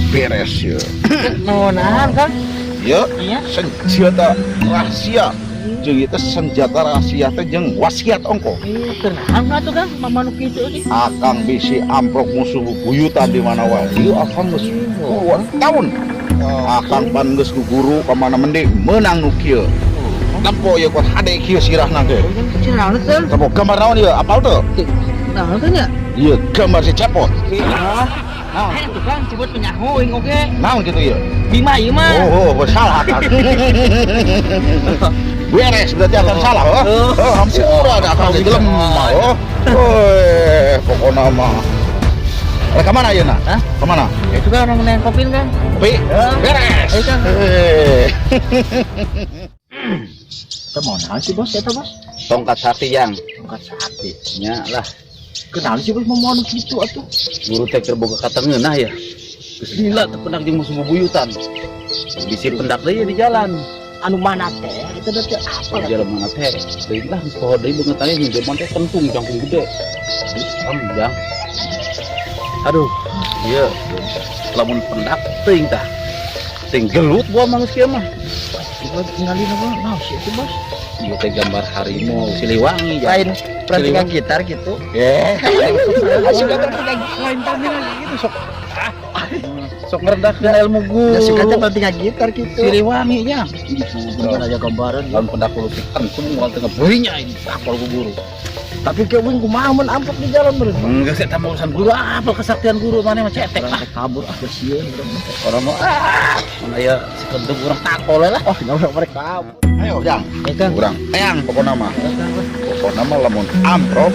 Beres ya. Naonan, Kang? Ya, Iya. senjata rahasia. Jeung ieu teh senjata rahasia teh jeung wasiat ongko. Iya, kenaon atuh, Kang? Mama nu kitu euy. Akang bisi amprok musuh buyutan di mana wae. Ieu akang geus puluhan tahun. Akang pan geus ku guru ka mana mende meunang nu kieu. Tempo ieu kuat hade kieu sirahna ge. Naon teh? Tempo gambar naon ieu? Apal teu? Naon teh nya? Ieu gambar si Cepot. Ah, naon tuh, Kang? Sebut penyaho aing oge. Naon kitu ieu? Bima ieu mah. Oh, salah akang. Beres berarti akan salah, oh. Oh, hampura ada akang teh jelema, oh. Weh, pokona mah. Rek ka mana ayeuna? Hah? Ka mana? Itu kan orang neng kopin, Kang. Kopi? Beres. Ayo, Kang. Eh. Kita mau naon sih, Bos? Eta, Bos? Tongkat sakti, Jang. Tongkat sakti. Nya lah. Kenaon sih, Bos, mau nu kitu atuh? Guru teh keur boga katengeunah ya. Geus lila teu pendak jeung musuh bubuyutan. Bisi pendak deui di jalan. Anu mana teh? Itu teh apa? Di jalan mana teh? Deui lah geus poho deui beungeut aya jeung zaman teh kentung jangkung gede. Serem, Jang. Aduh, ieu lamun pendak teuing tah. Teuing gelut gua mah geus kieu mah. Coba tinggalin apa? Naon sih itu, Bos? Ieu teh gambar harimau Siliwangi, Jang. Lain perantingan gitar gitu. Eh, Suka perantingan Lain tandingan gitu sok. Sok ngerendahkeun ilmu guru. Ya suka teh perantingan gitar gitu. Siliwangi nya. Bener aja gambaran. Lamun pendak kudu kentung moal teu ngebeunya ini apal ku guru. Tapi ke wing kumaha mun amplop di jalan meureun. Enggak sih, eta mah urusan guru, apal kesaktian guru mana mah cetek Orang lah. teh kabur ah sieun urang mah. Orang mau ah, mana ya si kentung urang takol lah. Oh, nyawa mereka kabur. Ayo, Jang. Ya, Kang. Urang teang pokona mah. Pokona mah lamun amprok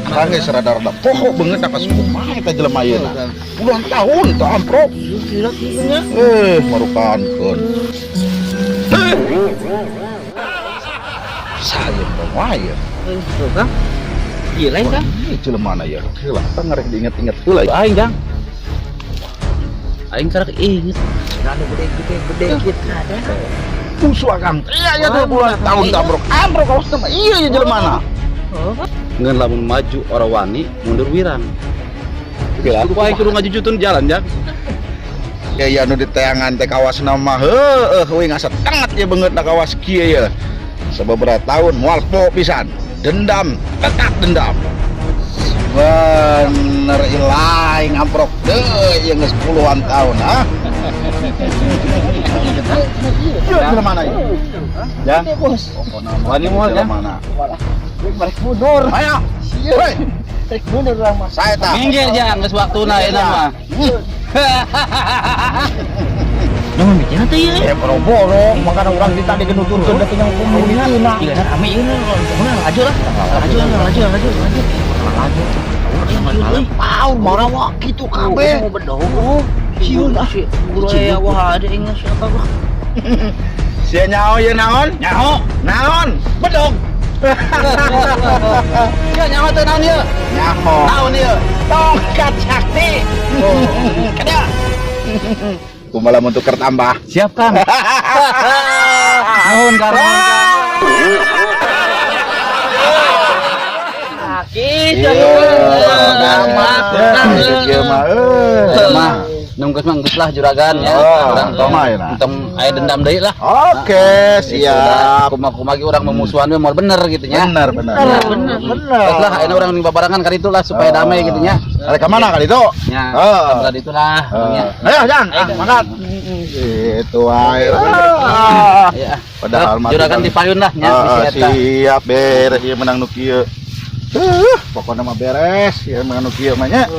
akang geus rada-rada poho beungeut ka kumaha eta jelema ayeuna. Puluhan tahun teu amprok. Gila kitu nya. Eh, marukankeun. Eh. Saya wae. Tuh, Kang. Gila ya, Kang. Ini jelema na ya. Heula teh ngarek diinget-inget heula. Aing, Jang. Aing karek inget. Anu gede-gede gede gitu ada. Musuh akang. Iya ya tuh puluhan tahun teu amprok. Amprok kawas teh mah iya ya jelema na. Oh. Ngan lamun maju ora wani, mundur wirang. Gila, aku aing kudu ngajujutun jalan, Jang. Ya ya nu diteangan teh kawasna mah heueuh we ngasa tenget ya beungeut na kawas kieu ya. Sababaraha tahun moal po pisan. Dendam, tetap dendam. Bener ilaing amprok deui ieu geus puluhan tahun ah. Ieu jelema na ieu? Jang. Bos. Wani moal, Jang. Jelema na. Mereka mundur. Ayo. Sieun. Hei, Rek mundur urang mah. saya tah. Minggir, Jang, geus waktuna ayeuna mah. Nah, bicara teh ieu. Ya boro-boro, makana urang di tadi genuturkeun da tinggal komunitina. Gila rame ieu laju lah. Laju laju laju laju. Laju. Paur marawa kitu kabeh. Mau bedog. Sieun ah. Guru aya wah ada ingat siapa gua. Sia nyaho ieu naon? Nyaho, Naon? bedog. Ya nyaho teh naon ieu? Nyaho. Naon ieu? Tongkat sakti. Kada. Kumaha lamun tuker tambah. Siap, Kang. Nuhun, Kang. Sakit, Iya mah euy. mah nunggus mah geus lah juragan ya. Oh, Urang tong mah ya, nah. tong aya dendam deui lah. Oke, siap. Kumaha-kumaha ge urang memusuhan we moal bener gitu nya. Bener, bener. Bener, bener. Terus lah ayeuna urang babarengan kali itu lah supaya damai gitu nya. Ada ke mana kali itu? Nya, Oh. berarti itulah nya. Ayo, Jang, ah, makan. Itu wae. Ah. Ya. Padahal mah juragan dipayun lah nya Ah, bisi eta. siap beres ieu menang nu kieu. Pokoknya mah beres ieu menang nu kieu mah nya.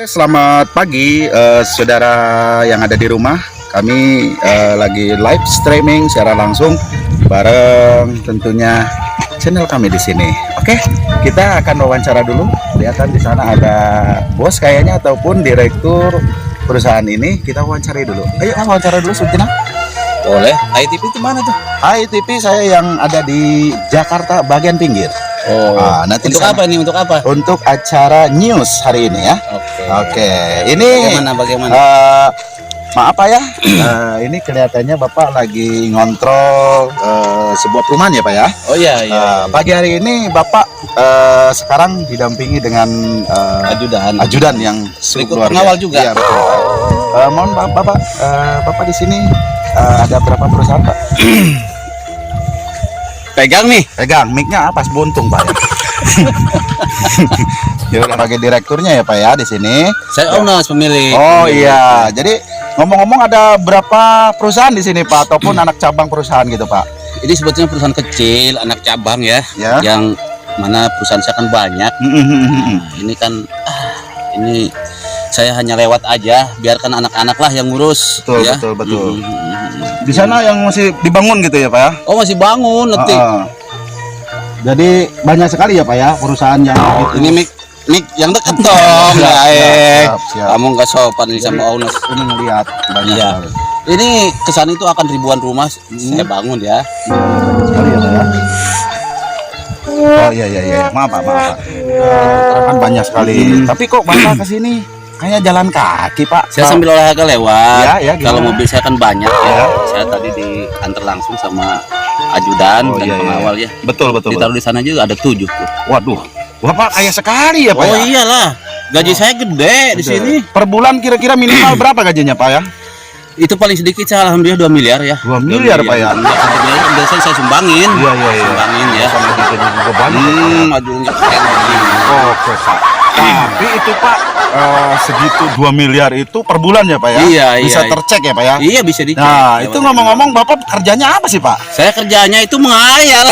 Selamat pagi saudara yang ada di rumah. Kami lagi live streaming secara langsung bareng tentunya channel kami di sini. Oke, kita akan wawancara dulu. Kelihatan di sana ada bos kayaknya ataupun direktur perusahaan ini. Kita wawancarai dulu. Ayo wawancara dulu sejenak. Boleh. ITV itu mana tuh? ITV saya yang ada di Jakarta bagian pinggir. Oh. Ah, nanti di Untuk sana. apa ini? Untuk apa? Untuk acara news hari ini ya. Oke. Oke, ini Bagaimana bagaimana? Maaf Pak ya, ini kelihatannya Bapak lagi ngontrol sebuah perumahan ya Pak ya. Oh iya iya. Pagi hari ini Bapak sekarang didampingi dengan Ajudan. ajudan yang Ikut keluarga. pengawal juga. Iya, betul. Mohon maaf Bapak, Bapak di sini ada berapa perusahaan Pak? Pegang nih. Pegang, mic-nya apa? Buntung Pak ya. Ya udah sebagai direkturnya ya Pak ya di sini. Saya owners pemilik. Oh iya, jadi ngomong-ngomong ada berapa perusahaan di sini Pak ataupun anak cabang perusahaan gitu Pak? Ini sebetulnya perusahaan kecil, anak cabang ya. Ya. Yang mana perusahaan saya kan banyak. Ini kan ini saya hanya lewat aja, biarkan anak-anak lah yang ngurus. Betul, ya. betul, betul. Mm. Di sana yang masih dibangun gitu ya Pak ya? Oh masih bangun nanti. Ah, ah. Jadi banyak sekali ya Pak ya perusahaan yang gitu. Ini mic mic yang deket dong, Siap, eh. siap, siap. Kamu nggak sopan nih sama owners. Ini ngelihat banyak Iya. sekali. Ini kesan itu akan ribuan rumah saya bangun ya. Banyak sekali ya Pak ya. Oh iya iya iya, maaf Pak, maaf Pak. Kan banyak sekali. Tapi kok Bapak ke sini kayak jalan kaki Pak? Saya sambil olahraga lewat. Iya, iya, gimana? Kalau mobil saya kan banyak ya. Iya. Saya tadi diantar langsung sama ajudan Oh, dan iya, iya, pengawal ya. Betul betul. betul. Ditaruh di sana juga ada 7 tuh. Waduh, Bapak kaya sekali ya Pak Oh ya? iyalah, gaji saya gede di sini. Per bulan kira-kira minimal berapa gajinya Pak ya? Itu paling sedikit saya alhamdulillah 2 miliar ya. 2 miliar, Pak ya? 2 miliar biasanya saya sumbangin. Iya iya iya. Sumbangin ya. Sama gajinya juga banyak. ya, Pak, ya? Ajudannya keren begini. Oke Pak. Tapi itu Pak segitu 2 miliar itu per bulan ya Pak ya? Iya, Bisa iya. tercek ya Pak ya? Iya bisa dicek. Nah itu ngomong-ngomong Bapak kerjanya apa sih Pak? Saya kerjanya itu menghayal.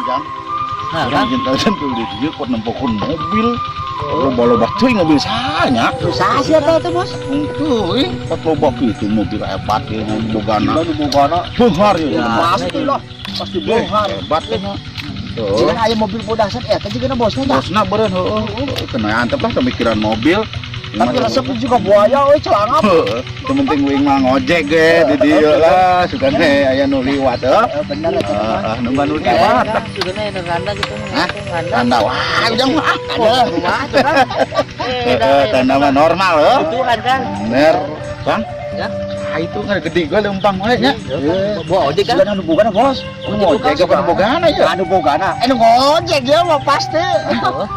Jang, urang jentel di dieu kok nempokeun mobil. Loba-loba teuing mobil sanya. Usaha siapa tuh bos? Henteu euy, pot loba kitu mobil hebat ieu nu bogana. Nu bogana. Beunghar ieu. Pasti lah. Pasti beunghar. Hebat ieu mah. Jika aya mobil bodasan eta juga bosnya dah. Bosna beureun heueuh. Kena antep lah pemikiran mobil. Tapi resep juga buaya euy celana. Heueuh, teu penting uing mah ngojek ge di dieu lah, sugan teh aya nu liwat heuh. Bener eta mah. Heeh, nungguan nu liwat. Juga nih randa gitu. Hah? Randa. Tanda wah, ujang mah. Ada rumah tuh kan. Heeh, tanda mah normal heuh. Kebutuhan kan. Bener, Bang. Ya. Ah, itu nggak gede gua lempang wae nya. Bawa ojek kan? Sugan anu bogana, Bos. Anu ngojek apa anu bogana ya? Anu bogana. Eh nu ngojek dia mah pasti.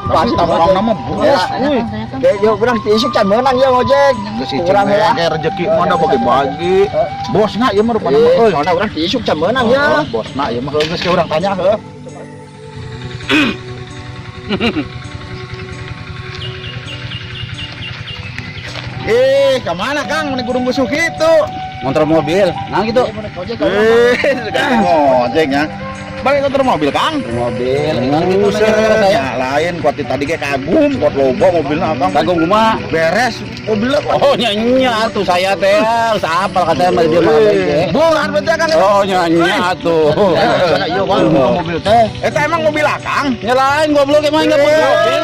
Pasti tampang nama bos. Euy. Kayak yo urang ti isuk can meunang ya ngojek. Geus icing Urang ya. kayak rezeki mah da bagi-bagi. Bosna ieu mah rupana mah euy. Soalnya urang ti isuk can meunang ya. Oh, bosna ieu mah geus ke urang tanya heuh. Eh, kemana Kang? Meni gurung busuk gitu. Motor mobil. Nah gitu. Sudah ngojek ya. Balik motor mobil, Kang. Mobil. Nah gitu Buset, nanya saya. ya lain kuat tadi kayak kagum, kuat loba mobilnya Kang. Kagum kumaha? Beres mobilnya kok. Oh nyanyi tuh saya teh, apal katanya mah dia mah Eh, Bukan betul Kang. Oh nyanyi atuh. Soalnya iya bang, mobil teh. Eta emang mobil Akang? Nyalain goblok emang enggak punya mobil.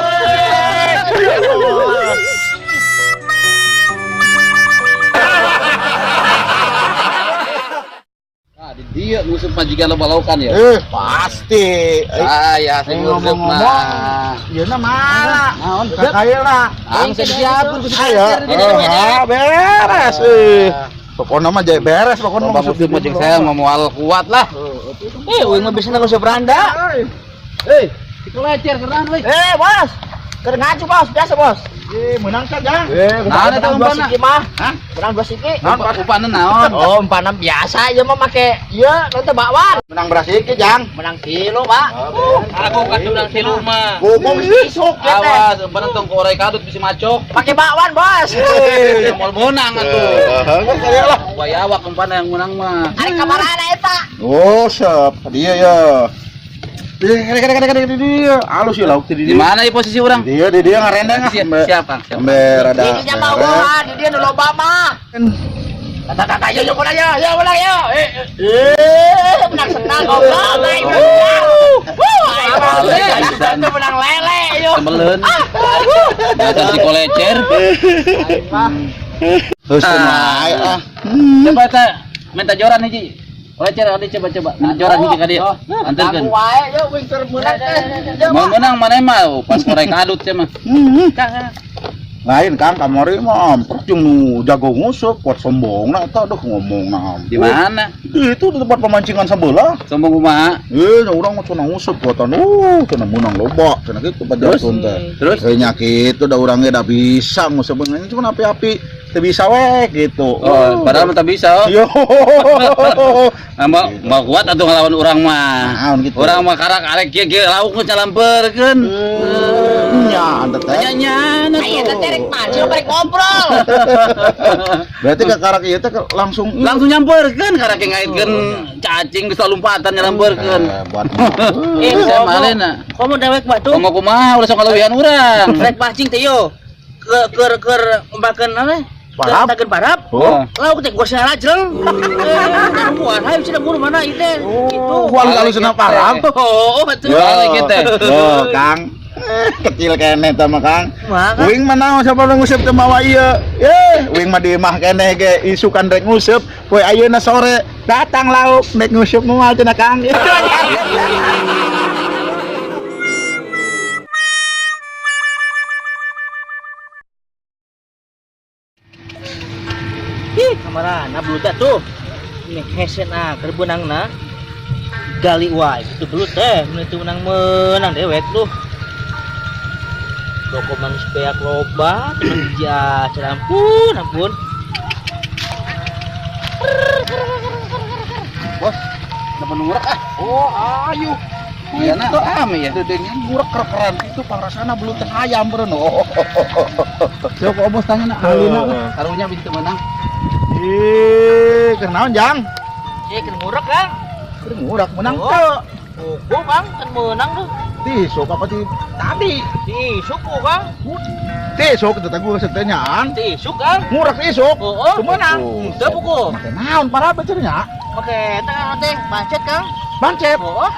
Nah, di dia musuh majikan lo balaukan ya. Pasti. Ah ya, sing Ngomong-ngomong, ieu na mana? Naon? Kakaila. Ang siap Ayo. Oh, beres. Pokoknya mah jadi beres, pokoknya Loba musuh majing saya mau mual kuat lah. Eh, uing mah bisa nguseup randa. Hei, dikelecer keren euy. Eh, bos. Keur ngacu, bos. Biasa, bos. Menang saja. Nah, eta Menang dua umpanna. siki mah. Hah? Menang dua siki. Umpanna naon? Oh, umpanna biasa ieu mah make ieu nanti bakwan. Menang beras iki, Jang. Menang kilo, Pak. Aku kan menang tilu mah. Ngomong isuk ya teh. Awas, umpanna tong korai kadut bisi macok. Pakai bakwan, Bos. Moal menang atuh. Heeh, lah. Bayawak umpanna yang menang mah. Ari kamarana eta? Oh, sep. Dia ya. Dia, dia. Halus ya lauk di Di dia. mana ya posisi orang? Dia, di dia ngarendeng ah. Siap, siap, Kang. Siap. Ambe rada. Di dinya mah wah, di dia nu loba mah. Tata yo yo menang yo, yo menang yo. Menang senang goblok, aing menang senang. Wuh, aing menang. Itu menang lele yo. Tembeleun. Dasar si kolecer. Terus kumaha ah. Coba eta minta joran hiji. Kolecer adi coba coba. Minta joran hiji ka dieu. Anterkeun. Aku wae yo wing keur meunang teh. Yo, Mau menang mana mah pas korai kadut sia mah. Lain Kang kamari mah amprok jeung nu jago nguseup kuat sombongna eta aduh ngomongna. Di mana? Itu di tempat pemancingan sebelah. Sombong kumaha? Eh, nya urang mah cenah nguseup kuatan. Cenah meunang loba, cenah kitu Terus? pajarkeun teh. Terus? Kayaknya kitu da urang ge da bisa nguseup cuma api-api teu bisa we gitu. Oh, padahal mah tak bisa. Oh. Yo. Nah, mau, mau kuat atau ngelawan orang mah? Naon gitu. Orang mah karak arek kieu kieu lauk geus nyalamperkeun. Nya anta teh. Nya nya Aya teh rek mancing apa rek ngobrol. Berarti ke karak ieu teh langsung Langsung nyamperkeun karak ngaitkeun cacing geus lompatan nyalamperkeun. Hebat. Eh, Saya komo. malena. Komo dewek mah tuh. Komo kumaha ulah sok kaleuwihan urang. Rek mancing teh yo. Ke ke ke ngombakeun apa? Parap. Takeun parap. Oh. Lauk teh gua lajeng. Eh, buah hayu cenah buru mana ieu teh. Gitu. Gua halus-halusna parap. Oh, betul. Yo, Balik kita. yo, Kang. Kecil keneh teh mah Kang. Mah, Kang. Wing mah naon siapa nu nguseup teu mawa ieu. Ye, wing mah di imah keneh ge isukan rek nguseup, poe ayeuna sore datang lauk rek nguseup moal cenah Kang. Ih, kamarana belut tuh. Ini hesen ah, keur beunangna. Gali wae gitu belut teh, mun itu menang-menang dewek tuh. Doko manis beak loba, temen hiji ah, cenah ampun, ampun. Bos, dapat ngurak ah. Oh, ayo. Iya nah, rame ya. Dedengnya ngurak kerekeran itu pangrasana belut teh ayam beureun. Oh. Coba bos tanya nak ahlina karunya bintu menang. Ih, keur naon Jang? Eh, keur ngurak Kang. Keur ngurak menang Oh. teu. Oh, Kang, kan menang tuh. Tisuk apa ti tadi? Tisuk Kang. Tisuk teh gua setenyaan. Tisuk Kang. Ngurak isuk. Oh, oh. Teu meunang. Teu buku. Make naon parah cenah nya? Oke, teh teh bancet Kang. Bancet. Oh,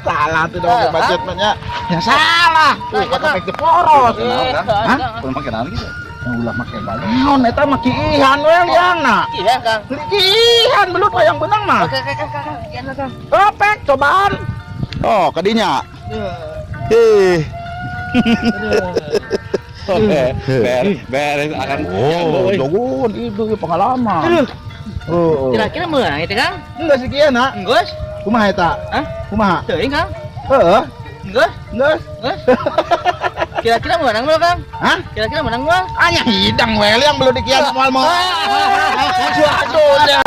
Salah tuh dong Ah, bancet mah nya. Ya salah. Tuh Ah, kata pek poros. Hah? Belum pakai naon gitu. Ulah make naon eta mah kiihan we liangna. Iya, Kang. Kiihan belut mah yang benang mah. Oke, oke, Kang, Kang. Iya, Kang. Opek cobaan. Oh, kadinya. Eh. Beres akan Oh, jagoan itu pengalaman. Oh. Kira-kira menang itu, Kang? Enggak sih kieu na. Enggeus? Kumaha eta? Hah? Kumaha? Teuing, Kang. Heeh. Enggeus? Geus. Enggeus? Kira-kira menang moal, Kang? Hah? Kira-kira menang moal? Anya hidang we liang belum dikian moal moal. Aduh, dah.